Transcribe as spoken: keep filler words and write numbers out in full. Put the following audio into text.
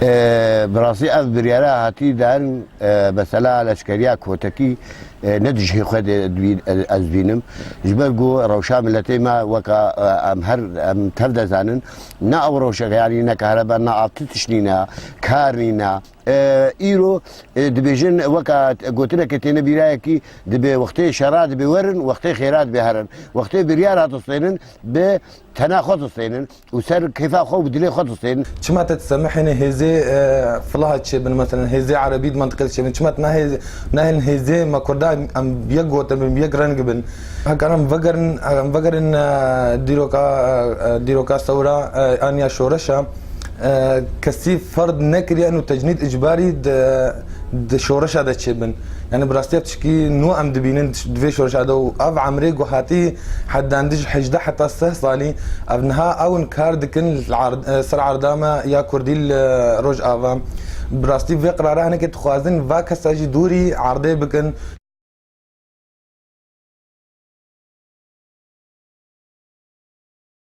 E, bi rastî ev biryara hatî dan, e, mesela leşkeriya kotekî, e, ne dijî xwe de dibîn-, e, ez dibînim. Ji ber ku rewşa miletê me weka, e, em her, em tev de zanin, ne ew rewşeke, yanî ne kahrebe, ne av, ti tişt nîne, kar nîne. E, îro, e, dibêjin, weka gotineke têne bîra yekî, dibê wextê şera dibê werin, wextê xêra dibê herin. Wextê biryar hat distênin, bi tena xwe distênin û ser kêfa xwe û bi dilê xwe distênin. Çima te disemihêne hêzê, e, filaha çêbin, meselen hêzê erebî di mantiqê de çêbin? Çima te nahê-, nahêlin hêzê me Kurda em yek gote bin, yek reng bin? Heka em vegerin, em vegerin, e, dîroka, e, e, dîroka sewra, e, an ya şoreşa, e, kesî ferd nekiriye û tecnîd icbarî di, di şoreşa de çêbin. Yani bi rastî ev tişkî nû em dibînin di vê şoreşa de û ev emrê ku hatî hedan dij hejdeh heta sih salî, ev niha ew in kar dikin li erd-, e, ser erda me ya Kurdî li Rojava. Bi rastî vê qirara hinekê dixwazin va kesa jî dûrî erdê bikin.